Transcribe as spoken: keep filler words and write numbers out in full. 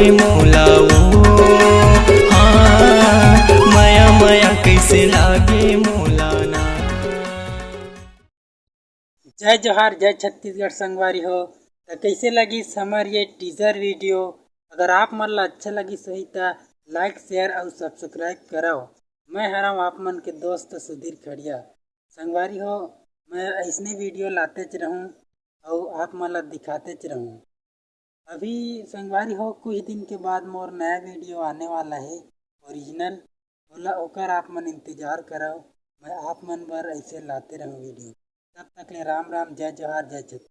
मोला वो, हाँ, मया मया कैसे लागे मोला ना। जय जोहार, जय छत्तीसगढ़ संगवारी हो। त कैसे लगिस हमर ये टीजर वीडियो? अगर आप मन ला अच्छा लगिस होही त लाइक, शेयर अउ सब्सक्राइब करव। मैं हरव आप मन के दोस्त सुधीर खड़िया। संगवारी हो, मैं अइसने वीडियो लातेच रहूं अउ आप मन ला दिखातेच रहूं। अभी संगवारी हो, कुछ दिन के बाद मोर नया वीडियो आने वाला है ओरिजिनल, ओला ओकर आप मन इंतजार करव। मैं आप मन बर ऐसे लाते रहूं वीडियो। तब तक ले राम राम, जय जोहार, जय छत्तीसगढ़।